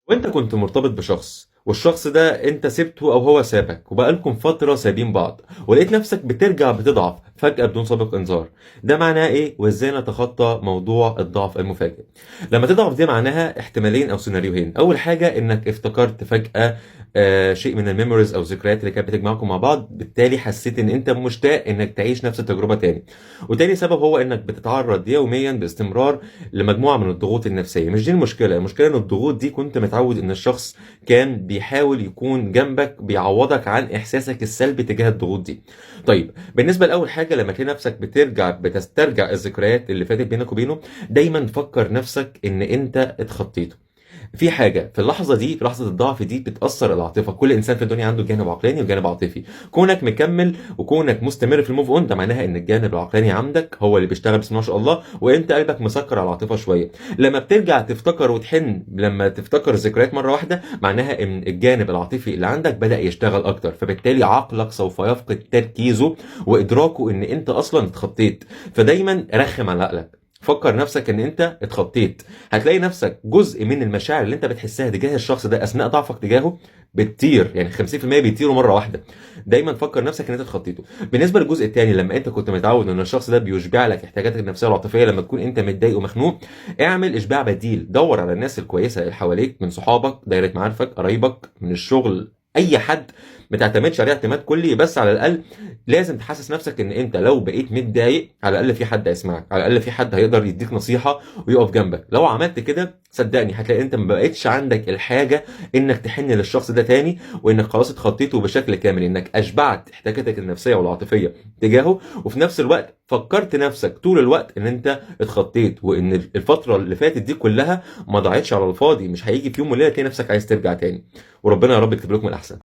وانت كنت مرتبط بشخص، والشخص ده انت سبته او هو سابك وبقالكم فترة سايبين بعض، ولقيت نفسك بترجع بتضعف فجأة بدون سابق انذار. ده معناه ايه وازاي نتخطى موضوع الضعف المفاجئ؟ لما تضعف دي معناها احتمالين او سيناريوهين. اول حاجة انك افتكرت فجأة شيء من ال memories او الذكريات اللي كانت بتجمعكم مع بعض، بالتالي حسيت ان انت مشتاق انك تعيش نفس التجربة تاني. وتاني سبب هو انك بتتعرض يوميا باستمرار لمجموعة من الضغوط النفسيه. مش دي المشكله، المشكلة ان الضغوط دي كنت متعود ان الشخص كان بيحاول يكون جنبك بيعوضك عن احساسك السلبي تجاه الضغوط دي. طيب بالنسبة لاول حاجه، لما تلاقي نفسك بترجع بتسترجع الذكريات اللي فاتت بينك وبينه، دايما فكر نفسك ان انت اتخطيته. في حاجة في اللحظة دي، في لحظة الضعف دي بتاثر العاطفه. كل انسان في الدنيا عنده جانب عقلاني وجانب عاطفي. كونك مكمل وكونك مستمر في ال move on ده معناها ان الجانب العقلاني عندك هو اللي بيشتغل بسم الله ما شاء الله، وانت قلبك مسكر على العاطفة شويه. لما بترجع تفتكر وتحن، لما تفتكر الذكريات مرة واحده، معناها ان الجانب العاطفي اللي عندك بدا يشتغل اكتر، فبالتالي عقلك سوف يفقد تركيزه وادراكه ان انت اصلا اتخطيت. فدايما رخم على عقلك، فكر نفسك ان انت اتخطيت. هتلاقي نفسك جزء من المشاعر اللي انت بتحسها تجاه الشخص ده اثناء ضعفك تجاهه بتطير، يعني 50% بيطيروا مرة واحده. دايما فكر نفسك ان انت اتخطيته. بالنسبة للجزء الثاني، لما انت كنت متعود ان الشخص ده بيشبع لك احتياجاتك النفسية والعاطفيه، لما تكون انت متضايق ومخنوق اعمل اشباع بديل. دور على الناس الكويسة اللي حواليك، من صحابك، دايرة معارفك، قرايبك، من الشغل، اي حد. ما تعتمدش عليه اعتماد كلي، بس على الاقل لازم تحسس نفسك ان انت لو بقيت متضايق على الاقل في حد هيسمعك، على الاقل في حد هيقدر يديك نصيحة ويقف جنبك. لو عملت كده صدقني هتلاقي انت ما بقتش عندك الحاجة انك تحن للشخص ده تاني، وانك خلاص اتخطيته بشكل كامل، انك اشبعت احتياجاتك النفسية والعاطفيه تجاهه، وفي نفس الوقت فكرت نفسك طول الوقت ان انت اتخطيت، وان الفترة اللي فاتت دي كلها ما ضاعتش على الفاضي. مش هيجي في يوم وليلة تلاقي نفسك عايز ترجع تاني. وربنا يا رب يكتب لكم الاحسن.